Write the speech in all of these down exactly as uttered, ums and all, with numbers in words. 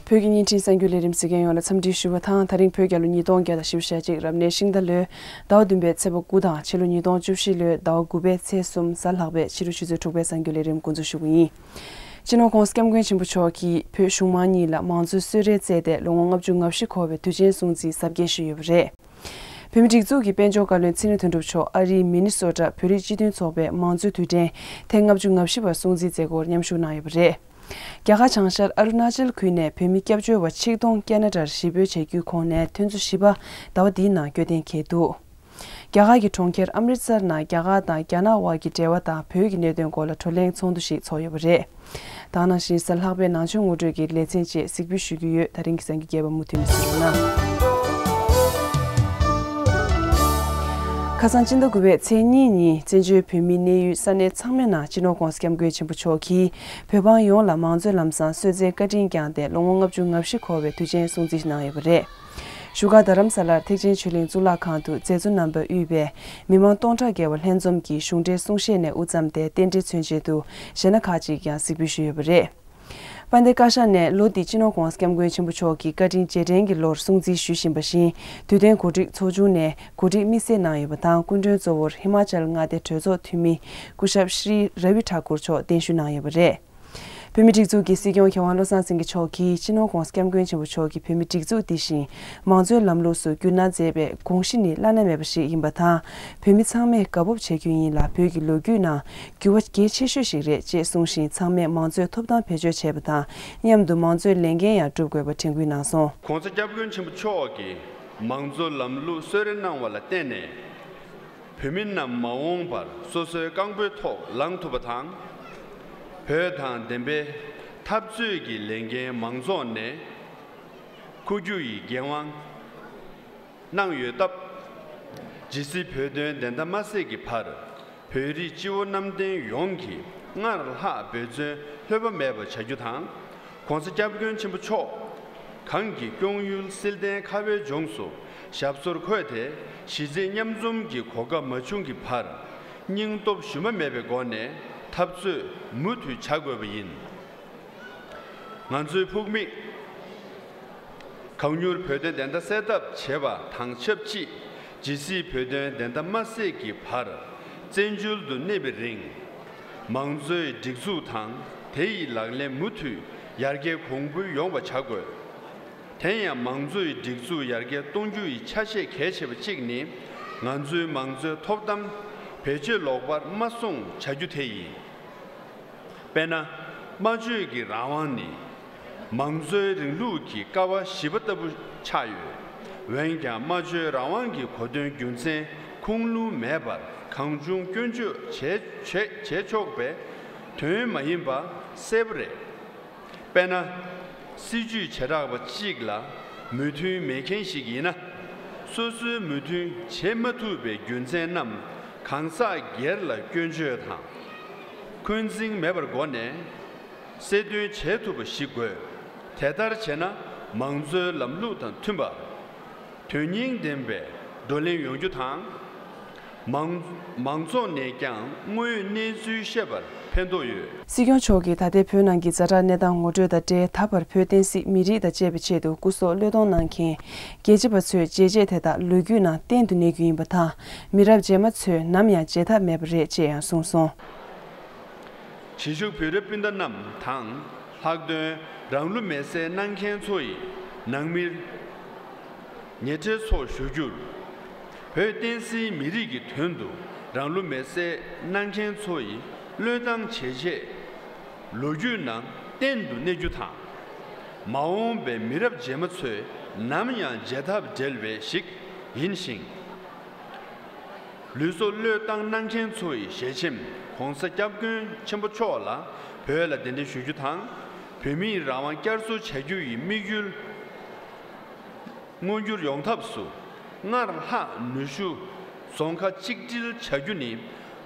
བོད་ཀྱི་བརྙན་འཕྲིན་གསར་འགྱུར་ལས་རིམ་གཟིགས་མཁན་ཡོངས་ལ་འཚམས་འདྲི་ཞུ་བ་དང་། ད་རིང་བོད་རྒྱལ་ལོ་ཉིས་སྟོང་བརྒྱ་དང་བཞི་བཅུ་ཞེ་གཅིག་རབ་གནས་ཤིང་རྟ་ལོའི་ཟླ་བ་བདུན་པའི་ཚེས་པ་དགུ་དང་ཕྱི་ལོ་ཉིས་སྟོང་བཅུ་བཞི་ལོའི་ཟླ་བ་དགུ་པའི་ཚེས་གསུམ་གཟའ་ལྷག་པའི་ཕྱི་དྲོ་ཆུ་ཚོད་དྲུག་པའི་གསར་འགྱུར་ལས་རིམ་འགོ་འཛུགས་ཞུ་གི་ཡིན། སྤྱི་ནོར་༸གོང་ས་༸སྐྱབས་མགོན་ཆེན་པོ་མཆོག་གིས་བོད་གཞུང་མང་གཉིས་ལ་མང་གཙོའི་གསོལ་རས་བསྩལ་ཏེ་ལོ་ངོ་ལྔ་བཅུ་ང་བཞི་འཁོར་བའི་དུས་ཆེན་སྲུང་བརྩིའི་གཟབ་རྒྱས་ཞུས་ཡོད་པ་རེད། བོད་མིའི་སྒྲིག་འཛུགས་ཀྱི་དཔལ་འབྱོར་བཀའ་བློན་ཚེ་རིང་དོན་གྲུབ་མཆོག་ཨ་རིའི་མི་ནི་སོ་ཊ་བོད་རིགས་སྤྱི་མཐུན་ཚོགས་པའི་མང་གཙོའི་དུས་དྲན་ཐེངས་ལྔ་བཅུ་ང་བཞི་པར་སྲུང་བརྩིའི་མཛད་སྒོར་མཉམ་ཞུགས་གནང་ཡོད་པ་རེད། རྒྱ་གར་བྱང་ཤར་ཨ་རུ་ན་ཅལ་ཁུལ་ནས་བོད་མི་སྐྱབས་བཅོལ་བ་ཆིག་སྟོང་ཁེ་ན་ཌར་གཞིས་སྤོས་བྱེད་རྒྱུའི་གོ་གནས་ཐོན་ཚོ་བཞི་པ་ཟླ་བ་འདིའི་ནང་སྐྱོད་གཏན་འཁེལ་འདུག་རྒྱ་གར་གྱི་གྲོང་ཁྱེར་ཨམ་རིད་སར་ནང་རྒྱ་གར་དང་རྒྱ་ནག་དབར་གྱི་འབྲེལ་བ་དང་བོད་ཀྱི་གནད་དོན་སྐོར་ལ་བགྲོ་གླེང་ཚོགས་འདུ་ཞིག་ཚོགས་ཡོད་པ་རེད། ད་ག་ནང་བཞིན་གཟའ་ལྷག་པའི་ནང་ཆོས་ངོ་སྤྲོད་ཀྱི་ལེ་ཚན་བཅས་གཟིགས་འབུལ་ཞུ་རྒྱུ་ཡོད། ད་རིང་གི་གསར་འགྱུར་རྒྱས་པ་མུ་མཐུད་ནས་གཟིགས་རོགས་གནང་། ཁ་སང་སྤྱི་ཟླ་དགུ་པའི་ཚེས་གཉིས་ཉིན་བཙན་བྱོལ་བོད་མིའི་གནས་ཡུལ་ས་གནས་ཚང་མའི་ནང་སྤྱི་ནོར་༸གོང་ས་༸སྐྱབས་མགོན་ཆེན་པོ་མཆོག་གིས་བོད་འབངས་ཡོངས་ལ་མང་གཙོའི་ལམ་བཟང་གསོལ་སྩལ་བཀའ་དྲིན་བསྐྱངས་ཏེ་ལོ་ངོ་ལྔ་བཅུ་ང་བཞི་འཁོར་བའི་དུས་ཆེན་སྲུང་བརྩི་གནང་ཡོད་པ་རེད། བཞུགས་སྒར་རྡ་རམ་ས་ལར་ཐེག་ཆེན་ཆོས་གླིང་གཙུག་ལག་ཁང་དུ་མཛད་གཙོ་རྣམ་པ་དབུས་པའི་མི་མང་སྟོང་ཕྲག་བརྒལ་བ་ལྷན་འཛོམས་ཀྱིས་གཞུང་འབྲེལ་གསུང་བཤད་ནས་དབུ་བརྩམས་ཏེ་རྟེན་འབྲེལ་མཚོན་ཆེད་དུ་གཞས་སྣ་ཁག་ཅིག་ཀྱང་གཟིགས་འབུལ་ཞུས་ཡོད་པ་རེད། དཔལ་ལྡན་བཀའ་ཤག་ནས་ལོ་འདི་སྤྱི་ནོར་༸གོང་ས་༸སྐྱབས་མགོན་ཆེན་པོ་མཆོག་གི་བཀའ་དྲིན་རྗེས་དྲན་གྱི་ལོར་སྲུང་བརྩི་ཞུ་བཞིན་པ་བཞིན། དུས་སྟོན་གོ་སྒྲིག་ཚོགས་ཆུང་ནས་གོ་སྒྲིག་དམིགས་བསལ་གནང་ཡོད་པ་དང་། སྐུ་མགྲོན་གཙོ་བོར་ཧི་མ་ཅལ་མངའ་སྡེ་གྲོས་ཚོགས་འཐུས་མི་སྐུ་ཞབས་ཤྲི་ར་བི་ཐཱ་ཀུར་མཆོག་གདན་ཞུ་གནང་ཡོད་པ་རེད། བོད་མིའི་སྒྲིག་འཛུགས་ཀྱི་སྲིད་སྐྱོང་མཁས་དབང་བློ་བཟང་སེང་གེ་མཆོག་གིས་སྤྱི་ནོར་༸གོང་ས་༸སྐྱབས་མགོན་ཆེན་པོ་མཆོག་གིས་བོད་མིའི་སྒྲིག་འཛུགས་འདི་བཞིན་མང་གཙོའི་ལམ་ལུགས་སུ་བསྒྱུར་གནང་མཛད་པའི་དགོངས་གཞི་ནི་བླ་ན་མེད་པ་ཞིག་ཡིན་པ་དང་། བོད་མི་ཚང་མས་དགའ་སྤོབས་བྱེད་རྒྱུ་ཡིན་ལ། བོད་ཀྱི་ལོ་རྒྱུས་ནང་འགྱུར་བ་གལ་ཆེ་ཤོས་ཤིག་རེད་ཅེས་གསུངས་ཤིང་། ཚང་མས་མང་གཙོའི་ཐོབ་ཐང་བེད་སྤྱོད་བྱེད་པ་དང་མཉམ་དུ་མང་གཙོའི་ལས་འགན་ཡང་སྒྲུབ་དགོས་པ་དྲན་སྐུལ་གནང་སོང་། ༸གོང་ས་༸སྐྱབས་མགོན་ཆེན་པོ་མཆོག་གིས་མང་གཙོ་ལམ་ལུགས་གསོལ་རས་གནང་བ་ལ་བརྟེན་ནས། བོད་མི་རྣམས་མ་འོངས་པར་སོ་སོའི་རྐང་པའི་ཐོག་ལངས་ཐུབ་པ་དང་། བོད་དང་བདེན་པའི་འཐབ་རྩོད་ཀྱི་ལས་འགན་མང་ཚོགས་ནས་འཁུར་རྒྱུ་ཡི་འགན་དབང་གནང་ཡོད་སྟབས། ཇི་སྲིད་བོད་དོན་བདེན་མཐའ་མ་གསལ་གྱི་བར། བོད་རིགས་སྤྱི་བོ་གནམ་བསྟན་ཡོངས་ཀྱིས་སྔར་ལྷག་འབད་བརྩོན་ལྷོད་པ་མེད་པ་བྱ་རྒྱུ་དང་། ༸གོང་ས་༸སྐྱབས་མགོན་ཆེན་པོ་མཆོག་གང་གི་སྐྱོང་ཡུལ་བསིལ་ལྡན་ཁ་བའི་ལྗོངས་སུ་ཞབས་སོར་འཁོད་དེ། གཞིས་བྱེས་མཉམ་འཛོམས་ཀྱི་གོ་སྐབས་མ་བྱུང་གི་བར། སྙིང་སྟོབས་ཞུམ་པ་མེད་པའི་སྒོ་ནས་འཐབ་རྩོད་མུ་མཐུད་བྱ་དགོས་པ་ཡིན། ང་ཚོའི་ཕུགས་དམིགས། གང་མྱུར་བོད་དོན་བདེན་མཐའ་གསལ་ཐབས་བྱེད་པ་དང་ཆབས་ཅིག་ཇི་སྲིད་བོད་དོན་བདེན་མཐའ་མ་གསལ་གྱི་བར། བཙན་བྱོལ་དུ་གནས་པའི་རིང་། མང་གཙོའི་སྒྲིག་འཛུགས་དང་དེ་ཡི་ལག་ལེན་མུ་མཐུད་ཡར་རྒྱས་གོང་འཕེལ་ཡོང་བ་བྱ་དགོས། དེ་ཡང་མང་གཙོའི་སྒྲིག་འཛུགས་ཡར་རྒྱས་གཏོང་རྒྱུ་ཡི་ཆ་ཤས་གལ་ཆེ་བ་གཅིག་ནི། ང་ཚོའི་མང་གཙོའི་ཐོབ་ཐང་བེད་སྤྱོད་ལོག་པར་མ་སོང་བྱ་རྒྱུ་དེ་ཡིན། དཔེར་ན། སྨྲ་བརྗོད་ཀྱི་རང་དབང་ནི་མང་གཙོའི་རིང་ལུགས་ཀྱི་ཀ་བ་བཞི་པ་ལྟ་བུ་ཆགས་ཡོད། འོན་ཀྱང་། སྨྲ་བརྗོད་རང་དབང་གི་གོ་དོན་རྒྱུ་མཚན་ཁུངས་ལུང་མེད་པར་གང་བྱུང་སྐྱོན་བརྗོད་བྱས་བྱས་བྱས་ཆོག་པའི་དོན་མ་ཡིན་པ་གསལ་པོ་རེད། དཔེར་ན། སྲིད་ཇུས་བྱེ་བྲག་པ་གཅིག་ལ་མོས་མཐུན་མེད་མཁན་ཞིག་ཡིན་ན། སོ་སོའི་མོས་མཐུན་བྱེད་མ་ཐུབ་པའི་རྒྱུ་མཚན་རྣམས་གང་ཟག་སྒེར་ལ་སྐྱོན་བརྗོད་དང་། འཁོན་འཛིན་མེད་པར་སྒོ་ནས་གསལ་སྟོན་བྱེད་ཐུབ་པ་ཞིག་དགོས། དེ་ལྟར་བྱས་ན་མང་གཙོའི་ལམ་ལུགས་དང་མཐུན་པ། དོན་སྙིང་ལྡན་པའི་བགྲོ་གླེང་ཡོང་རྒྱུ་དང་། མང་མང་ཚོགས་ནས་ཀྱང་དངོས་ཡོད་གནས་ཚུལ་ཤེས་པར་ཕན་ཐོགས་ཡོད། སྲིད་སྐྱོང་མཆོག་གིས་ད་ལྟའི་བོད་ནང་གི་ཛ་དྲག་གནས་སྟངས་ངོ་སྤྲོད་དང་འབྲེལ། ད་བར་བོད་བསྟན་སྲིད་མི་རིགས་དང་བཅས་པའི་ཆེད་དུ་སྐུ་སྲོག་བློས་གཏོང་གནང་མཁན་རྒྱལ་གཅེས་པ་ཚོའི་བྱས་རྗེས་དེ་དག་ལོ་རྒྱུས་ནང་བརྟན་དུ་གནས་རྒྱུ་ཡིན་པ་དང་། མི་རབས་རྗེས་མ་ཚོས་ནམ་ཡང་བརྗེད་ཐབས་མེད་པ་རེད་ཅེས་ཡང་གསུངས་སོང་། གཞིས་བཞུགས་བོད་རིགས་སྤུན་ཟླ་རྣམས་དང་། ལྷག་དོན་རང་ལུས་མེར་སྲེག་གནང་མཁན་ཚོ་ཡི་ནང་མིར་ངས་ཁྲེལ་ཚོགས་ཞུ་རྒྱུར། བོད་བསྟན་སྲིད་མི་རིགས་ཀྱི་དོན་དུ་རང་ལུས་མེར་སྲེག་གནང་མཁན་ཚོ་ཡི་བློས་བཏང་བྱས་རྗེས་ལོ་རྒྱུས་ནང་བརྟན་དུ་གནས་རྒྱུ་དང་། མ་འོངས་པའི་མི་རབས་རྗེས་མ་ཚོས་ནམ་ཡང་བརྗེད་ཐབས་བྲལ་བའི་ཞིག་ཡིན་ཞིང་། ལུས་སྲོག་བློས་བཏང་གནང་མཁན་ཚོ་ཡི་ཞལ་ཆེམས་༸གོང་ས་༸སྐྱབས་མགོན་ཆེན་པོ་མཆོག་ལ་བོད་ལ་གདན་འདྲེན་ཞུ་རྒྱུ་དང་། བོད་མིའི་རང་དབང་བསྐྱར་གསོ་བྱ་རྒྱུ་ཡི་དམིགས་ཡུལ་མངོན་འགྱུར་ཡོང་ཐབས་སུ་སྔར་ལྷག་ནུས་ཤུགས་རྫོང་ཁ་གཅིག་སྒྲིལ་བྱ་རྒྱུ་ནི་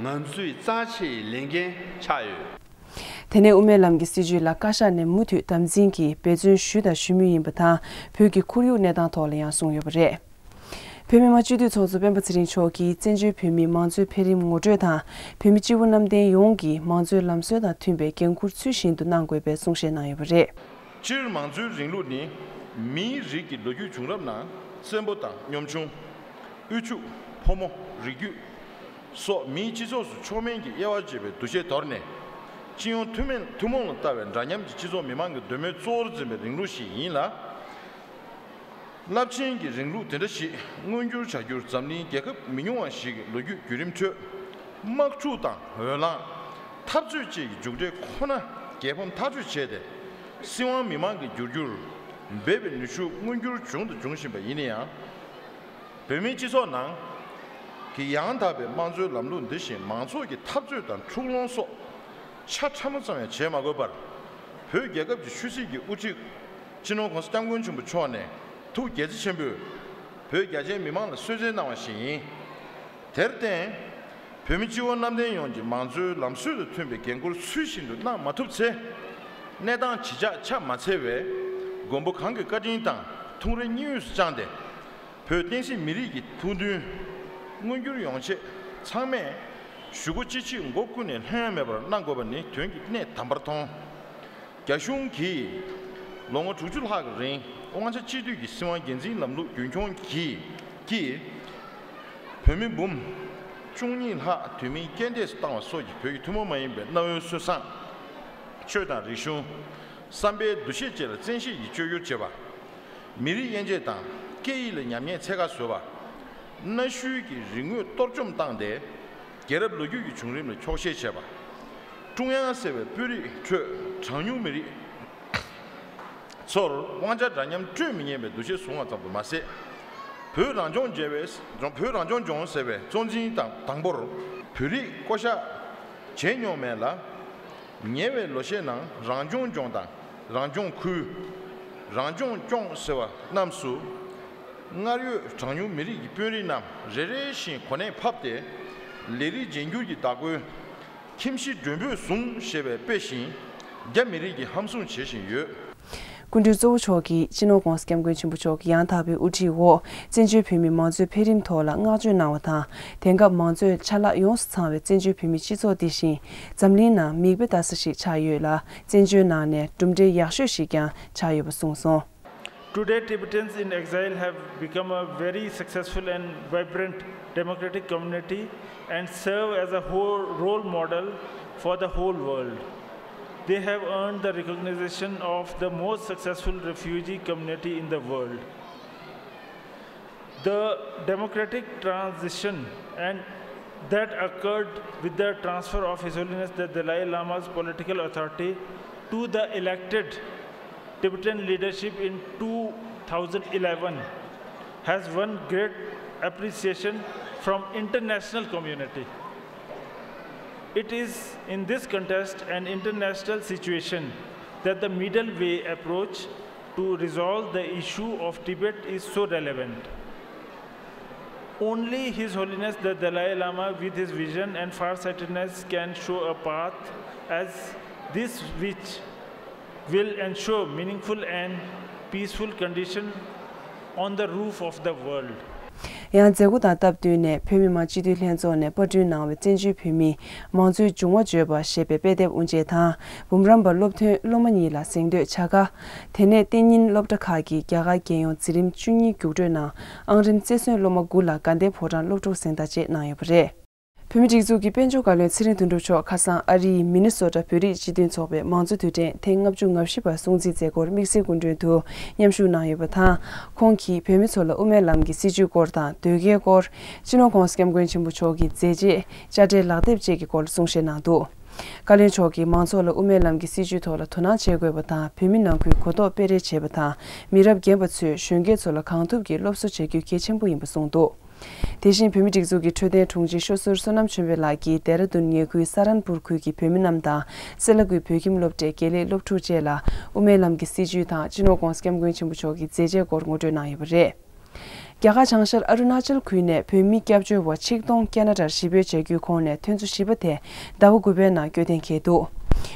ང་ཚོའི་རྩ་ཆེའི་ལས་འགན་ཆགས་ཡོད། དེ་ནས་དབུ་མའི་ལམ་གྱི་སྲིད་བྱུས་ལ་བཀའ་ཤག་ནས་མུ་མཐུད་དམ་འཛིན་གྱིས་འབད་བརྩོན་ཞུས་དང་ཞུ་མུས་ཡིན་པ་དང་། བོད་ཀྱི་ཁོར་ཡུག་གནས་སྟངས་ཐོག་ལ་ཡང་གསུངས་ཡོད་པ་རེད། བོད་མི་མང་སྤྱི་འཐུས་ཚོགས་གཙོ་སྤེན་པ་ཚེ་རིང་མཆོག་གིས་བཙན་བྱོལ་བོད་མིའི་མང་གཙོའི་འཕེལ་རིམ་ངོ་སྤྲོད་དང་། བོད་མི་སྤྱི་བོ་གནམ་བསྟན་ཡོངས་ཀྱིས་མང་གཙོའི་ལམ་སྲོལ་དང་མཐུན་པའི་འགན་འཁུར་ཚུལ་བཞིན་དུ་གནང་དགོས་པའི་གསུང་བཤད་གནང་ཡོད་པ་རེད། སྤྱིར་མང་གཙོའི་རིང་ལུགས་ནི་མིའི་རིགས་ཀྱི་ལོ་རྒྱུས་བྱུང་རབས་ནང་བཙན་པོ་དང་གཉོམ་ཆུང་། དབུལ་ཕྱུག་ཕོ་མོ་རིགས་རྒྱུད་སོགས་མིའི་སྤྱི་ཚོགས་སུ་མཆོག་དམན་གྱི་དབྱེ་བ་འབྱེད་པའི་འདུ་ཤེས་དོར་ནས། སྤྱི་ཡོངས་ཐུན་མིན་ཐུན་མོང་ལ་ལྟ་བའི་འདྲ་མཉམ་གྱི་སྤྱི་ཚོགས་མི་དམངས་ཀྱི་འདོད་མོས་གཙོ་བོར་འཛིན་པའི་རིང་ལུགས་ཤིག་ཡིན་ལ། རླབས་ཆེན་གྱི་རིང་ལུགས་དེ་འདྲ་ཞིག་མངོན་འགྱུར་བྱ་རྒྱུར་འཛམ་གླིང་རྒྱལ་ཁབ་མི་ཉུང་བ་ཞིག་གི་ལོ་རྒྱུས་བརྒྱུད་རིམ་ཁྲོད། དམག་འཁྲུག་དང་འོས་ལངས། འཐབ་རྩོད་བཅས་ཀྱི་མཇུག་འབྲས་ཁོ་ན་རྒྱལ་ཕམ་ཐག་གཅོད་བྱས་ཏེ། སྲིད་དབང་མི་དམངས་ཀྱི་འགྱུར་རྒྱུར་འབད་པའི་ནུས་ཤུགས་མངོན་འགྱུར་བྱུང་དང་འབྱུང་བཞིན་པ་ཡིན་ན་ཡང་། བོད་མིའི་སྤྱི་ཚོགས་ནང་གི་ཡང་དག་པའི་དམངས་གཙོའི་ལམ་ལུགས་འདི་བཞིན་མང་ཚོགས་ཀྱི་འཐབ་རྩོད་དང་འཁྲུག་ལོང་སོགས་ཆ་ཕྲ་མོ་ཙམ་ཡང་བྱེད་མ་དགོས་པར། བོད་རྒྱལ་ཁབ་ཀྱི་ཆོས་སྲིད་ཀྱི་དབུ་ཁྲིད་སྤྱི་ནོར་༸གོང་ས་༸སྐྱབས་མགོན་ཆེན་པོ་མཆོག་ནས་ཐུགས་དགྱེས་བརྩེ་ཆེན་པོས་བོད་རྒྱ་ཆེའི་མི་མང་ལ་གསོལ་སྩལ་གནང་བ་ཞིག་ཡིན། དེར་བརྟེན། བོད་མི་སྤྱི་བོ་གནམ་བསྟན་ཡོངས་ཀྱིས་མང་གཙོའི་ལམ་སྲོལ་དང་མཐུན་པའི་འགན་འཁུར་ཚུལ་བཞིན་དུ་གནང་མ་ཐུབ་ཚེ། གནས་སྟངས་ཇི་ཆགས་ཆ་མ་འཚལ་བས། མགོན་པོ་གང་གི་བཀའ་དྲིན་དང་ཐུགས་རེ་གཉིས་དབུས་སུ་བཅངས་ཏེ། བོད་བསྟན་སྲིད་མི་རིགས་ཀྱི་ཐུགས་འདུན་མངོན་འགྱུར་ཡོང་ཆེད་ཚང་མས་གཞུག་གུ་ཅི་མཆིས་མགོ་ཀུན་ནས་ལྷོད་ཡངས་མེད་པར་གནང་དགོས་པ་ནི་དོན་གྱི་གནད་དམ་པར་མཐོང་། རྒྱ་གཞུང་གིས་ལོ་ངོ་དྲུག་ཅུ་ལྷག་གི་རིང་དབང་ཆ་གཅིག་སྡུད་ཀྱི་སྲིད་དབང་སྒེར་འཛིན་ལམ་ལུགས་རྒྱུན་འཁྱོངས་ཀྱིས་ཀྱིས་བོད་མི་འབུམ་བཅུ་གཉིས་ལྷག་དུས་མིན་རྐྱེན་འདས་སུ་བཏང་བ་སོགས་ཀྱིས་བོད་ཀྱི་ཐུན་མོང་མ་ཡིན་པའི་གནའ་བོའི་སྲོལ་བཟང་། ཆོས་དང་རིག་གཞུང་། བསམ་པའི་འདུ་ཤེས་བཅས་ལ་བཙན་ཤེད་ཀྱིས་བཅོས་བསྒྱུར་བྱེད་པ། མི་རིགས་དབྱེ་འབྱེད་དང་སྐད་ཡིག་ལ་ཉམས་ཉེས་འཚེ་ཁ་བཟོ་བ། གནའ་ཤུལ་གྱི་རིག་དངོས་གཏོར་བཅོམ་བཏང་སྟེ། རྒྱལ་རབས་ལོ་རྒྱུས་ཀྱི་བྱུང་རིམ་ལ་འཁྱོག་བཤད་བྱས་པ། ཀྲུང་དབྱང་ཟེར་བའི་དཔོན་རིགས་ཁྲོད་གྲངས་ཉུང་མི་རིགས་ཚོར་དབང་ཆ་འདྲ་མཉམ་སྤྲོད་མི་ཉན་པའི་འདུ་ཤེས་བཟུང་བ་ཙམ་དུ་མ་ཟད། བོད་རང་སྐྱོང་ལྗོངས་ཟེར་བའི་གཙོ་འཛིན་དང་དང་པོར་བོད་རིགས་བསྐོ་བཞག་བྱས་མྱོང་མེད་ལ། ཉེ་བའི་ལོ་ཤས་ནང་རང་སྐྱོང་ལྗོངས་དང་རང་སྐྱོང་ཁུལ། རང་སྐྱོང་ལྗོངས་ཟེར་བ་རྣམས་སུ། སྔར་ཡོད་གྲངས་ཉུང་མི་རིགས་ཀྱི་དཔོན་རིགས་རྣམས་རེ་རེ་བཞིན་གོ་གནས་ཕབ་སྟེ། ལས་རིགས་རྗེས་འགྱུར་གྱི་བདག་པོའི་ཁྱིམ་གཞིས་མགྲོན་པོས་བཟུང་ཞེས་པའི་དཔེ་བཞིན། རྒྱ་མི་རིགས་ཀྱིས་ཧམ་བཟུང་བྱེད་བཞིན་ཡོད། སྐུ་མགྲོན་གཙོ་བོ་མཆོག་གིས་སྤྱི་ནོར་༸གོང་ས་༸སྐྱབས་མགོན་ཆེན་པོ་མཆོག་གི་ཡང་དག་པའི་དབུ་ཁྲིད་འོག་བཙན་བྱོལ་བོད་མིའི་མང་གཙོའི་འཕེལ་རིམ་ཐོག་ལ་བསྔགས་བརྗོད་གནང་བ་དང་། དེང་སྐབས་མང་གཙོའི་ཆ་ལག་ཡོངས་སུ་ཚང་བའི་བཙན་བྱོལ་བོད་མིའི་སྤྱི་ཚོགས་འདི་བཞིན་འཛམ་གླིང་ནང་མིག་དཔེ་ལྟ་ས་ཞིག་ཆགས་ཡོད་ལ། བཙན་བྱོལ་ནང་ནས་གྲུབ་འབྲས་ཡག་ཤོས་ཤིག་ཀྱང་ཆགས་ཡོད་པ་གསུངས་སོང་། Today, Tibetans in exile have become a very successful and vibrant democratic community and serve as a whole role model for the whole world. They have earned the recognition of the most successful refugee community in the world. The democratic transition and that occurred with the transfer of His Holiness the Dalai Lama's political authority to the elected Tibetan leadership in two thousand eleven has won great appreciation from international community. It is in this context an international situation that the middle way approach to resolve the issue of Tibet is so relevant. Only His Holiness the Dalai Lama, with his vision and farsightedness, can show a path as this which will ensure meaningful and peaceful condition on the roof of the world. ཡང་མཛད་སྒོ་དང་སྟབས་བསྟུན་ནས་བོད་མི་མང་སྤྱི་འཐུས་ལྷན་ཚོགས་ནས་པར་སྐྲུན་གནང་བའི་བཙན་བྱོལ་བོད་མིའི་མང་གཙོའི་འབྱུང་བ་བརྗོད་པ་ཞེས་པའི་དཔེ་དེབ་དབུ་འབྱེད་དང་། འབུམ་རམས་པ་སློབ་ཐོན་སློབ་མ་གཉིས་ལ་གཟེངས་བསྟོད་བྱ་དགའ། དེ་ནས་གཏན་ཉིན་སློབ་གྲྭ་ཁག་གི་རྒྱ་གར་རྒྱལ་ཡོངས་འཛིན་རིམ་བཅུ་གཉིས་རྒྱུགས་སྤྲོད་ནང་ཨང་རིམ་རྩེར་སོན་སློབ་མ་དགུ་ལ་དགའ་ལྡན་ཕོ་བྲང་སློབ་ཕྲུག་གཟེངས་རྟགས་བཅས་གནང་ཡོད་པ་རེད། བོད་མིའི་སྒྲིག་འཛུགས་ཀྱི་དཔལ་འབྱོར་བཀའ་བློན་ཚེ་རིང་དོན་གྲུབ་མཆོག་ཁ་སང་ཨ་རིའི་མི་ནི་སོ་ཊ་བོད་རིགས་སྤྱི་མཐུན་ཚོགས་པའི་མང་གཙོ་དུས་དྲན་ཐེངས་ལྔ་བཅུ་ང་བཞི་པ་སྲུང་བརྩིས་མཛད་སྒོར་དམིགས་བསལ་སྐུ་མགྲོན་དུ་མཉམ་ཞུགས་གནང་ཡོད་པ་དང་། ཁོང་གིས་བོད་མི་ཚོ་ལ་དབུ་མའི་ལམ་གྱི་སྲིད་བྱུས་སྐོར་དང་ཟློས་གར་སྐོར། སྤྱི་ནོར་༸གོང་ས་༸སྐྱབས་མགོན་ཆེན་པོ་མཆོག་གི་མཛད་རྗེས། དཔྱ་ཁྲལ་ལག་དེབ་བཅས་ཀྱི་སྐོར་ལ་གསུང་བཤད་གནང་འདུག་བཀའ་བློན་མཆོག་གིས་མང་ཚོགས་ལ་དབུ་མའི་ལམ་གྱི་སྲིད་བྱུས་ཐོག་ལ་དོ་སྣང་བྱེད་དགོས་པ་དང་། བོད་མི་ནང་ཁུལ་གོ་རྟོགས་སྤེལ་རེས་བྱེད་པ་དང་། མི་རབས་རྒན་པ་ཚོས་གཞོན་སྐྱེས་ཚོ་ལ་གང་ཐུབ་ཀྱིས་སློབ་གསོ་བྱ་རྒྱུ་གལ་ཆེན་པོ་ཡིན་པ་གསུངས་འདུག་དེ་བཞིན་བོད་མིའི་སྒྲིག་འཛུགས་ཀྱི་འཕྲོད་བསྟེན་དྲུང་ཆེ་ཤོ་ཟུར་བསོད་ནམས་ཆོས་འཕེལ་ལགས་ཀྱིས་ལྡེ་ར་ལྡུན་ཉེ་ཁུལ་ས་རན་པུར་ཁུལ་གྱི་བོད་མི་རྣམས་དང་སེ་ལ་ཀུའི་བོད་ཁྱིམ་སློབ་གྲྭའི་དགེ་ལས་སློབ་ཕྲུག་བཅས་ལ་དབུ་མའི་ལམ་གྱི་སྲིད་བྱུས་དང་སྤྱི་ནོར་༸གོང་ས་༸སྐྱབས་མགོན་ཆེན་པོ་མཆོག་གི་མཛད་རྗེས་སྐོར་ངོ་སྤྲོད་གནང་ཡོད་པ་རེད། རྒྱ་གར་བྱང་ཤར་ཨ་རུ་ན་ཅལ་ཁུལ་ནས་བོད་མི་སྐྱབས་བཅོལ་བ་ཆིག་སྟོང་ཁ་ན་ཌར་གཞིས་སྤོས་བྱ་རྒྱུའི་ཁོངས་ནས་ཐོན་ཚོ་བཞི་པ་དེ་ཟླ་བ་དགུ་པའི་ནང་སྐྱོད་གཏན་འཁེལ་འདུག་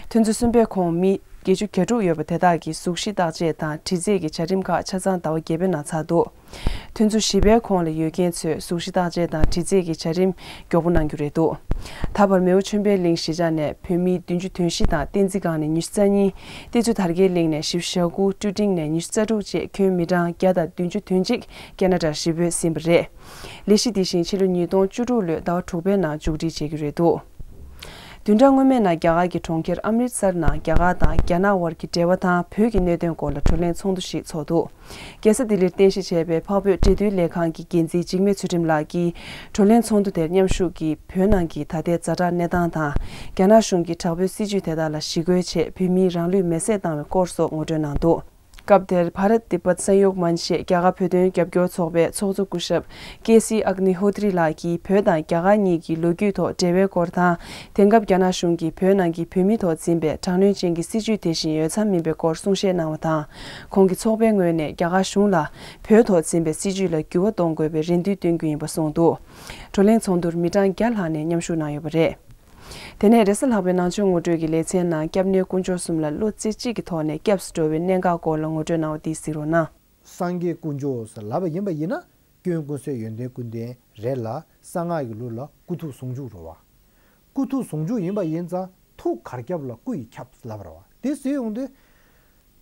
ཐོན་ཚོ་གསུམ་པའི་ཁོངས་མི་བརྒྱད་ཅུ་གྱ་དྲུག་ཡོད་པ་དེ་དག་གི་གཟུགས་གཞི་བརྟག་དཔྱད་དང་དྲི་རྩད་ཀྱི་བྱ་རིམ་ཁག་ཆ་ཚང་ཟླ་བ་བརྒྱད་པའི་ནང་ཚར་འདུག་ཐུན་ཚོད་བཞི་པའི་གོང་ལ་ཡོད་མཁན་ཚོས་གཟུགས་གཞི་བརྟག་དཔྱད་དང་དྲི་རྩད་ཀྱི་བྱ་རིམ་མགྱོགས་པོ་གནང་རྒྱུ་རེད་འདུག་ད་བར་མེའོ་ཆོས་འཕེལ་གླིང་གཞིས་ཆགས་ནས་བོད་མི་བདུན་ཅུ་དོན་བཞི་དང་བསྟན་འཛིན་སྒང་ནས་ཉི་ཤུ་རྩ་གཉིས། བསྟན་འཛིན་དར་རྒྱས་གླིང་ནས་བཞི་བཅུ་ཞེ་དགུ། ཀྲུ་ཀྲིང་ནས་ཉི་ཤུ་རྩ་དྲུག་བཅས་ཁྱོན་མི་གྲངས་བརྒྱ་དང་བདུན་ཅུ་དོན་གཅིག་ཁེ་ན་ཌར་གཞིས་སྤོས་ཟིན་པ་རེད། ལས་གཞི་འདི་བཞིན་ཕྱི་ལོ་ཉིས་སྟོང་བཅུ་དྲུག་ལོའི་ཟླ་བ་དྲུག་པའི་ནང་མཇུག་སྒྲིལ་བྱེད་ཀྱི་རེད་འདུག་བདུན་ཕྲག་སྔོན་མའི་ནང་རྒྱ་གར་གྱི་གྲོང་ཁྱེར་ཨམ་རིད་སར་ནང་རྒྱ་གར་དང་རྒྱ་ནག་དབར་གྱི་འབྲེལ་བ་དང་བོད་ཀྱི་གནད་དོན་སྐོར་ལ་བགྲོ་གླེང་ཚོགས་འདུ་ཞིག་ཚོགས་འདུག་རྒྱལ་ས་ལྡི་ལིར་རྟེན་གཞི་བྱས་པའི་འཕགས་བོད་འབྲེལ་མཐུད་ལས་ཁང་གི་འགན་འཛིན་འཇིགས་མེད་ཚུལ་ཁྲིམས་ལགས་ཀྱིས་བགྲོ་གླེང་ཚོགས་འདུ་དེར་མཉམ་ཞུགས་ཀྱིས་བོད་ནང་གི་ད་ལྟའི་ཛ་དྲག་གནས་སྟངས་དང་། རྒྱ་ནག་གཞུང་གིས་དྲག་པོའི་སྲིད་བྱུས་དེ་དག་ལ་ཞི་རྒོལ་ཆེད་བོད་མིས་རང་ལུས་མེར་སྲེག་བཏང་བའི་སྐོར་སོགས་ངོ་སྤྲོད་གནང་འདུག་སྐབས་དེར་བྷ་རཏ་ཏི་བྷད་སང་ཡོག་མན་ཆེ་རྒྱ་གར་བོད་དོན་རྒྱབ་སྐྱོར་ཚོགས་པའི་ཚོགས་གཙོ་སྐུ་ཞབས་ཀེ་སི་ཨག་ནི་ཧོ་ཏི་རི་ལགས་ཀྱིས་བོད་དང་རྒྱ་གར་གཉིས་ཀྱི་ལོ་རྒྱུས་ཐོག་འབྲེལ་བའི་སྐོར་དང་། དེང་སྐབས་རྒྱ་ནག་གཞུང་གིས་བོད་ནང་གི་བོད་མི་ཐོག་འཛིན་པའི་དྲག་གནོན་ཅན་གྱི་སྲིད་བྱུས་དེ་བཞིན་ཡོ་བསྲང་མིན་པའི་སྐོར་གསུང་བཤད་གནང་བ་དང་། ཁོང་གིས་ཚོགས་པའི་ངོས་ནས་རྒྱ་གར་གཞུང་ལ་བོད་ཐོག་འཛིན་པའི་སྲིད་བྱུས་ལ་འགྱུར་བ་གཏོང་དགོས་པའི་རེ་འདུན་བཏོན་རྒྱུ་ཡིན་པ་གསུངས་འདུག་བགྲོ་གླེང་ཚོགས་འདུར་མི་གྲངས་བརྒྱ་ལྷག་ནས་མཉམ་ཞུགས་གནང་ཡོད་པ་རེད། དེ་ནས་རེས་གཟའ་ལྷག་པའི་ནང་ཆོས་ངོ་སྤྲོད་ཀྱི་ལེ་ཚན་ནང་སྐྱབས་གནས་དཀོན་མཆོག་གསུམ་ལ་བློ་རྩེ་གཅིག་གི་ཐོག་ནས་སྐྱབས་སུ་འགྲོ་བའི་གནད་འགག་སྐོར་ལ་ངོ་སྤྲོད་གནང་བ་འདི་གཟིགས་རོགས་གནང་། སངས་རྒྱས་དཀོན་མཆོག་ཟེར་ལབ་པ་ཡིན་པ་ཡིན་ན། སྐྱོན་ཀུན་ཟད་ཡོན་ཏན་ཀུན་ལྡན་རེད་ལ། གསང་སྔགས་ཀྱི་ལུགས་ལ་སྐུ་ཐུགས་ཟུང་འཇུག་རེད་བ། སྐུ་ཐུགས་ཟུང་འཇུག་ཡིན་པ་ཡིན་ཙང་ཐུགས་གར་ཁྱབ་ལ་སྐུ་ཡིས་ཁྱབ་ལབ་རེད་བ། དེ་ཟེར་ཡོང་དུས།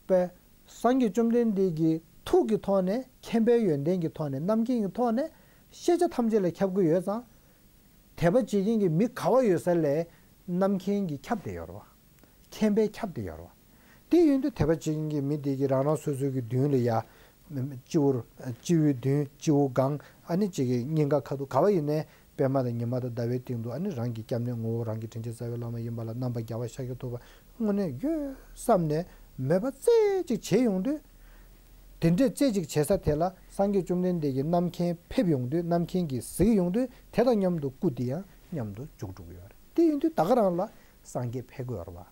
པས། སངས་རྒྱས་བཅོམ་ལྡན་འདས་ཀྱི་ཐུགས་ཀྱི་ཐོག་ནས་མཁྱེན་པའི་ཡོན་ཏན་གྱི་ཐོག་ནས་རྣམ་མཁྱེན་གྱི་ཐོག་ནས་ཤེས་བྱ་ཐམས་ཅད་ལ་ཁྱབ་ཀྱི་ཡོད་ཙང་། དད་པ་བྱེད་མཁན་གྱི་མི་ག་བ་ཡོད་ས་ལས་རྣམ་མཁྱེན་གྱིས་ཁྱབ་བསྡད་ཡོད་རེད་བ། མཁྱེན་པས་ཁྱབ་བསྡད་ཡོད་རེད་བ། དེ་ཡིན་དུས་དད་པ་བྱེད་མཁན་གྱི་མི་དེ་གིས་རང་རང་སོ་སོའི་གི་མདུན་ལ་ཡ། སྤྱི་བོར། སྤྱི་བོའི་མདུན། སྤྱི་བོ་སྒང་། ཨ་ནི་གཅིག་གི་སྙིང་ག་ཁ་ཐུག་ག་བ་ཡིན་ནའི་པད་མ་དང་ཉི་མ་དང་ཟླ་བའི་སྟེང་དུ། ཨ་ནི་རང་གི་སྐྱབས་གནས་ངོ་བོ་རང་གི་དྲིན་ཅན་རྩ་བའི་བླ་མ་ཡིན་པ་ལ་རྣམ་པ་རྒྱལ་བ་ཤཱཀྱ་ཐུབ་པ་དངོས་གནས་ཡོད་བསམ་ནས་མོས་པ་རྩེ་གཅིག་བྱེད་ཡོང་དུས། དེ་འདྲས་རྩེ་གཅིག་བྱེད་ས་དེ་ལ་སངས་རྒྱས་བཅོམ་ལྡན་འདས་ཀྱི་རྣམ་མཁྱེན་ཕེབས་ཡོང་དུས། རྣམ་མཁྱེན་གྱིས་གཟིགས་ཡོང་དུས། དེ་དང་མཉམ་དུ་སྐུ་དེ་ཡང་མཉམ་དུ་འཇུག་འགྲོ་གི་ཡོད་རེད། དེ་ཡིན་དུས་ད་ག་རང་ལ་སངས་རྒྱས་ཕེབས་ཀྱི་ཡོད་རེད་བ།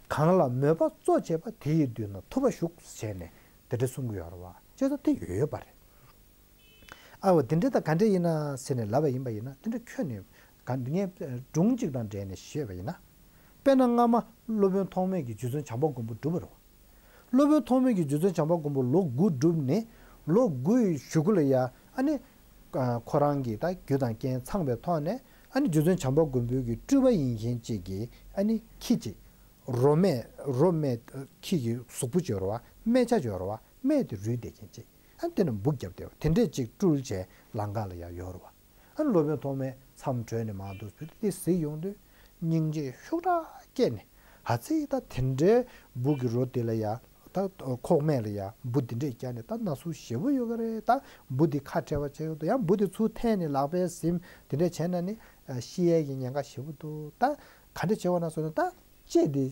གང་ལ་མོས་པ་གཙོ་བྱས་པ། དེ་ཡི་མདུན་ན་ཐུབ་པ་བཞུགས་ཟེར་ནས་དེ་འདྲ་གསུང་གི་ཡོད་རེད་བ། བྱས་ཙང་དེ་ཡོད་ཡོད་པ་རེད། ཨ་བ། དེ་འདྲ་ད་ག་འདྲ་ཡིན་ན་ཟེར་ནས་ལབ་པ་ཡིན་པ་ཡིན་ན། དེ་འདྲ་ཁྱོན་ནས་ག་ངས་སྒྲུང་གཅིག་དང་འབྲེལ་ནས་བཤད་པ་ཡིན་ན། དཔེར་ན་སྔ་མ་སློབ་དཔོན་ཐོགས་མེད་ཀྱིས་རྗེ་བཙུན་བྱམས་པ་མགོན་པོ་བསྒྲུབས་པ་རེད་བ། སློབ་དཔོན་ཐོགས་མེད་ཀྱིས་རྗེ་བཙུན་བྱམས་པ་མགོན་པོ་ལོ་དགུ་བསྒྲུབས་ནས། ལོ་དགུ་ཡི་གཞུག་གུ་ལ་ཡ། ཨ་ནི། ཨ། ཁོ་རང་གི་ད་རྒྱུ་དང་རྐྱེན་ཚང་བའི་ཐོག་ནས། ཨ་ནི་རྗེ་བཙུན་བྱམས་པ་མགོན་པོའི་གི་སྤྲུལ་པ་ཡིན་མཁན་གཅིག་གིས། ཨ་ནི་ཁྱི་གཅིག་རོ་སྨད། རོ་སྨད། ཁྱི་གི་གཟུགས་པོ་ཅིག་ཡོད་རེད་བ། སྨད་ཆ་ཅིག་ཡོད་རེད་བ། སྨད་དེ་རུལ་བསྡད་མཁན་གཅིག་ཨ་ནི་དེ་ནས་འབུ་བརྒྱབ་བསྡད་པ་དེ་འདྲས་གཅིག་སྤྲུལ་བྱས་ལམ་ཁ་ལ་ཡ་ཡོད་རེད་བ། ཨ་ནི་སློབ་དཔོན་ཐོགས་མེད་མཚམས་གྲོལ་ནས་མར་འདུག་བུད་དེ་གཟིགས་ཡོང་དུས། སྙིང་རྗེ་ཤུགས་དྲག་སྐྱེས་ནས། ཨ་ཙི། ད་དེ་འདྲའི་འབུ་གི་རོ་དེ་ལ་ཡ། ད་ཁོག་སྨད་ལ་ཡ་འབུ་དེ་འདྲས་བརྒྱབ་ནས། ད་ན་ཟུག་ཞེ་པོ་ཡོད་ག་རེད། ད་འབུ་དེ་ཁ་བྲལ་བ་བྱས་ཡོད་དོ། ཡང་འབུ་དེ་ཚུར་འཐེན་ནས་ལག་པས་ཟིན། དེ་འདྲས་བྱས་ན་ནི་ཤི་ཡས་ཀྱི་ཉེན་ཁ་ཞེ་པོ་འདུག་ད་ག་འདྲས་བྱེད་དགོས་ན་ཟེར་ན། ད་ལྕེ་དེ།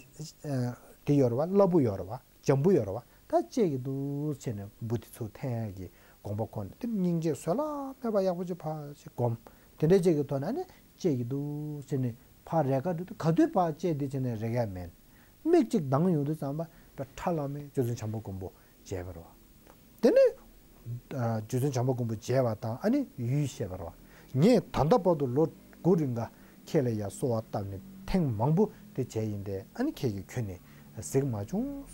ཨ། དེ་ཡོད་རེད་བ། སླ་པོ་ཡོད་རེད་བ། འཇམ་པོ་ཡོད་རེད་བ། ད་ལྕེ་གིས་འདུག་བྱས་ནས་འབུ་དེ་ཚུར་འཐེན་ཡས་ཀྱི་དགོངས་པ་ཁོ་ནས། དེ་སྙིང་རྗེ་བཟོད་གླགས་མེད་པ་ཡག་པོ་ཅིག་ཕར་ཅིག་སྒོམ། དེ་འདྲའི་ཅིག་གི་ཐོག་ནས། ཨ་ནི་ལྕེ་གིས་འདུག་བྱས་ནས་ཕར་རེག་ག་འགྲོ་དུས། ག་དུས་ཕར་ལྕེ་དེ་བྱས་ནས་རེག་ཡ་མེད། མིག་ཅིག་གདངས་ཡོང་དུས་ཙམ་པ། ད་ཁྲ་ལམ་མེ་རྗེ་བཙུན་བྱམས་པ་མགོན་པོ་མཇལ་བ་རེད་བ། དེ་ནས། ཨ། རྗེ་བཙུན་བྱམས་པ་མགོན་པོ་མཇལ་བ་དང་། ཨ་ནི་ཡུལ་བཤད་པ་རེད་བ། ངས་ད་ལྟ་བར་དུ་ལོ་དགུ་རིང་ག་ཁྱེད་ལ་ཡ་གསོལ་བ་བཏབ་ནས་ཐེངས་མང་པོ་དེ་བྱས་ཡིན་ཏེ། ཨ་ནི་ཁྱེད་ཀྱིས་ཁྱོན་ནས་གཟིགས་མ་བྱུང་།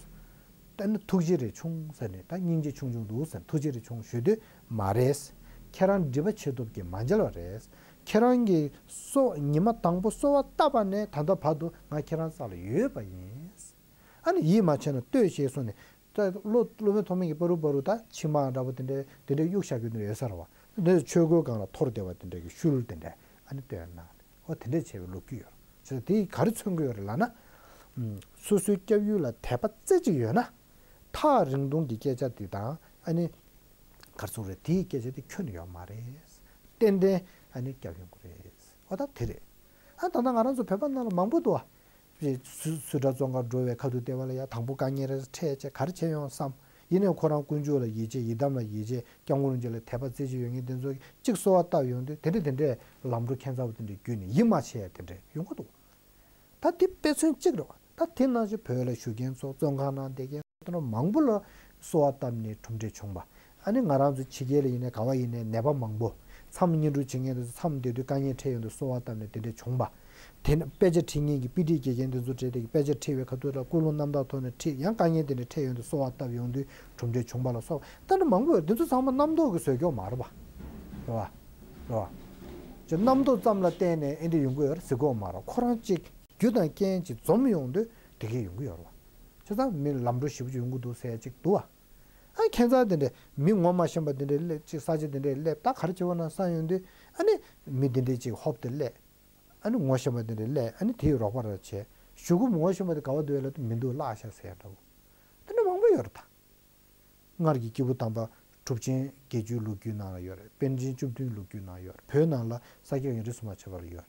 ད་ནི་ཐུགས་རྗེ་རེ་ཆུང་ཟེར་ནས། ད་སྙིང་རྗེ་ཆུང་ཆུང་འདུག་ཟེར། ཐུགས་རྗེ་རེ་ཆུང་ཞུ་དུས། མ་རེད། ཁྱེད་རང་སྒྲིབ་པ་ཆེ་སྟོབས་ཀྱིས་མ་མཇལ་བ་རེད། ཁྱེད་རང་གིས་གསོལ། ཉི་མ་དང་པོ་གསོལ་བ་བཏབ་པ་ནས་ད་ལྟ་བར་དུ་ང་ཁྱེད་རང་རྩ་ལ་ཡོད་པ་ཡིན། ཨ་ནི་ཡིད་མ་ཆེས་ན་ལྟོས་ཞེས་གསུངས་ནས། ད་སློབ། སློབ་དཔོན་ཐོགས་མེད་ཀྱིས་པ་རུ་པ་རུ་ད་མཆིལ་མ་འདྲ་པོ་དེ་འདྲའི། དེ་འདྲའི་གཡུག་བཞག་རྒྱུ་དེ་འདྲ་ཡོད་ས་རེད་བ། དེ་འདྲའི་ཆོས་གོས་སྒང་ལ་འཐོར་བསྡད་པ་དེ་འདྲའི་གི་ཤུལ་དེ་འདྲ། ཨ་ནི་སྟོན་གནང་ནས། འོ། དེ་འདྲས་བྱས་པའི་ལོ་རྒྱུས་ཡོད་རེད། བྱས་ཙང་དེས་ག་རེ་མཚོན་གྱི་ཡོད་རེད་ལབ་ན། ཨུམ། སོ་སོའི་སྐྱབས་ཡུལ་ལ་དད་པ་རྩེ་གཅིག་ཡོད་ན། ཐག་རིང་ཐུང་གི་སྐད་ཆ་དེ་དང་། ཨ་ནི་ག་རེ་ཟེར་དགོས་རེད། དེའི་སྐད་ཆ་དེ་ཁྱོན་ནས་ཡོད་མ་རེད། ཏན་ཏན་ཨ་ནི་སྐྱབས་ཡོང་གི་རེད། འོ། ད་དེ་རེད། ཨ། ད་ལྟ་ང་རང་ཚོ་བོད་པ་ནང་ལ་མང་པོ་འདུག་ཨ། སུ། སུ་འདྲ་བཙོན་ཁང་འགྲོ་བའི་ཁ་ཐུག་ལྟེ་བ་ལ་ཡ། དང་པོ་དཀའ་ངལ་རེ་འཕྲད་བྱས། ག་རེ་བྱས་ཡོང་བསམ། ཡིན་ནའི་ཁོ་རང་དཀོན་མཆོག་ལ་ཡིད་ཆེས། ཡི་དམ་ལ་ཡིད་ཆེས། སྐྱབས་མགོན་རིན་པོ་ཆེ་ལ་དད་པ་རྩེ་གཅིག་ཡོད་མཁན་དེ་ཚོ་གིས་གཅིག་གསོལ་བ་བཏབ་ཡོང་དུས། དེ་འདྲ་དེ་འདྲའི་ལམ་འགྲོ་ཁྱད་མཚར་པོ་དེ་འདྲ་བརྒྱུད་ནས་ཡིད་མ་ཆེས་ཡ་དེ་འདྲ་ཡོང་གི་འདུག་ད་དེ་དཔེ་མཚོན་གཅིག་རེད་བ། ད་དེ་ནང་བཞིན་བོད་ལ་བཞུགས་མཁན་ཚོ། བཙོན་ཁང་ནང་བསྡད་མཁན་དེ་འདྲ་མང་པོ་ལ་གསོལ་བ་བཏབ་ནས་གྲུབ་འབྲས་བྱུང་བ། ཨ་ནི་ང་རང་ཚོ་ཕྱི་རྒྱལ་ལ་ཡིན་ནའི་ག་བ་ཡིན་ནའི་ནད་པ་མང་པོ། མཚམས་བསྙེན་སྒྲུབ་བྱེད་མཁན་དེ་ཚོ་མཚམས་བསྡད་དུས་དཀའ་ངལ་འཕྲད་ཡོང་དུས་གསོལ་བ་བཏབ་ནས་དེ་འདྲ་བྱུང་བ། དེ་ནས་དཔེ་ཆ་ཁྲིད་མཁན་གྱི་དཔེ་ཁྲིད་དགེ་རྒན་དེ་ཚོ་གྲས་དེ་གི་དཔེ་ཆ་ཁྲིད་པའི་ཁ་ཐུག་ལ་ཀུན་སློང་རྣམ་དག་ཐོག་ནས་ཁྲིད། ཡང་དཀའ་ངལ་དེ་འདྲ་འཕྲད་ཡོང་དུས་གསོལ་བ་བཏབ་ཡོང་དུས་གྲུབ་འབྲས་བྱུང་བ་ལ་སོགས་པ་ད་ནི་མང་པོ་ཡོད། འདི་ཚོ་ཚང་མ་རྣམ་རྟོག་གིས་བཟོས་ཀྱོག་མ་རེད་པ། རེད་པ། རེད་པ། ཅིག་རྣམ་རྟོག་ཙམ་ལ་བརྟེན་ནས་ཨེ་འདི་ཡོང་གི་ཡོད་རེད་ཟེར་ཀྱོག་མ་རེད། ཁོ་རང་ཅིག་རྒྱུ་དང་རྐྱེན་ཅིག་འཛོམས་ཡོང་དུས་དེ་གས་ཡོང་གི་ཡོད་རེད་པ། བྱས་ཙང་མི་ལམ་འགྲོ་ཞེ་པོ་ཅིག་ཡོང་གི་འདུག་ཟེར་ཡ་ཅིག་འདུག་པ། ཨ་ཁྱད་མཚར་དེ་འདྲས་མི་ངོ་མ་ཤེས་པ་དེ་འདྲས་སླེབས། ཅིག་ས་ཆ་དེ་འདྲས་སླེབས། ད་ག་རེ་བྱེད་དགོས་ན་བསམ་ཡོང་དུས་ཨ་ནི་མི་དེ་འདྲས་ཅིག་ཧོབ་ཏེ་སླེབས། ཨ་ནི་ངོ་ཤེས་པ་དེ་འདྲས་སླེབས། ཨ་ནི་དེས་རོགས་པ་ར་བྱས། གཞུག་གུ་ངོ་ཤེས་པ་དེ་ག་པར་འདུག་ལབ་དུས་མི་འདུག་བརླག་ཤག་ཟེར་ཡ་འདྲ་བོ། དེ་འདྲ་མང་པོ་ཡོད་རེད་ད། སྔར་གྱི་སྐྱེས་བུ་དམ་པ་གྲུབ་ཆེན་བརྒྱད་ཅུའི་ལོ་རྒྱུས་ནང་ལ་ཡོད་རེད། པཎ་ཆེན་བཅུ་བདུན་ལོ་རྒྱུས་ནང་ཡོད་རེད། བོད་ནང་ལ་ས་སྐྱ་ཡིག་རིགས་སུ་མ་ཆད་པ་ལ་ཡོད་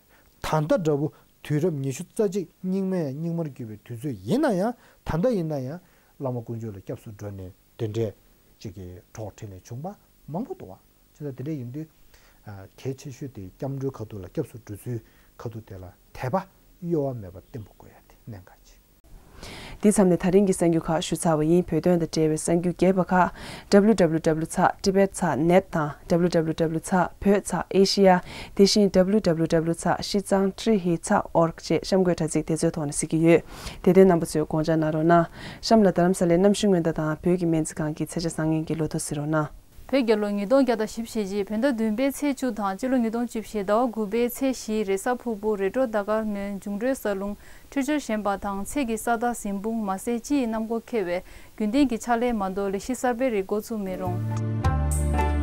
རེད། ད་ལྟ་འདྲ་བོ་དུས་རབས་ཉི་ཤུ་རྩ་གཅིག་སྙིགས་མ་ཡང་སྙིགས་མར་གྱུར་པའི་དུས་ཚོད་ཡིན་ན་ཡང་། ད་ལྟ་ཡིན་ན་ཡང་བླ་མ་དཀོན་མཆོག་ལ་སྐྱབས་སུ་འགྲོ་ནས་དེ་འདྲས་ཅིག་གི་གྲོགས་འཕྲིན་ལས་བྱུང་པ་མང་པོ་འདུག་པ། བྱས་ཙང་དེ་འདྲས་ཡིན་དུས་ཨ་གལ་ཆེ་ཤོས་དེ་སྐྱབས་འགྲོའི་ཁ་ཐུག་ལ་སྐྱབས་སུ་འགྲོ་ཚུལ་ཁ་ཐུག་དེ་ལ་དད་པ་གཡོ་བ་མེད་པར་བརྟན་པོ་དགོས་ཡ་དེ་གནད་འགག་ཅིག་འདི་མཚམས་ནས་ད་རིང་གི་གསར་འགྱུར་ཁག་ཞུ་ཚར་བ་ཡིན། བོད་དོན་དང་འབྲེལ་བའི་གསར་འགྱུར་རྒྱས་པ་ཁག W W W dot tibet dot net དང་W W W dot བོད་dot asia དེ་བཞིན་W W W dot shitsang tri hi dot org བཅས་གཤམ་འཁོད་དྲ་ཚིགས་དེ་ཚོའི་ཐོག་ནས་གཟིགས་ཀྱི་ཡོད། དེ་དོན་རྣམ་པ་ཚོས་དགོངས་འཇགས་གནང་རོགས་གནང་། གཤམ་ལ་རྡ་རམ་ས་ལའི་གནམ་གཤིས་སྔོན་བརྡ་དང་བོད་ཀྱི་སྨན་རྩིས་ཁང་གི་ཚེས་ཆ་བཟང་ངན་གྱི་ལོ་ཐོ་གཟིགས་རོགས་གནང་། བོད་རྒྱལ་ལོ་ཉིས་སྟོང་བརྒྱ་དང་བཞི་བཅུ་ཞེ་གཅིག་བོད་ཟླ་བདུན་པའི་ཚེས་བཅུ་དང་སྤྱི་ལོ་ཉིས་སྟོང་བཅུ་བཞི་ཟླ་བ་དགུ་པའི་ཚེས་བཞི་རེས་གཟའ་ཕུར་བུ་རེ་དྲོ་ཟླ་སྐར་སྣོན། འབྱུང་འཕྲོད་ས་རླུང་། འཕྲོད་སྦྱོར་ཞན་པ་དང་ཚེས་ཀྱི་ས་མཐའ་ཟིན་དཔུང་མ་ཟད་སྤྱི་ཡི་གནམ་སྒོ་ཁེལ་བས་རྒྱུན་ལྡན་གྱི་ཕྱག་ལས་མ་གཏོགས་ལས་གཞི་གསར་པའི་རིགས་འགོ་ཚུགས་མི་རུང་།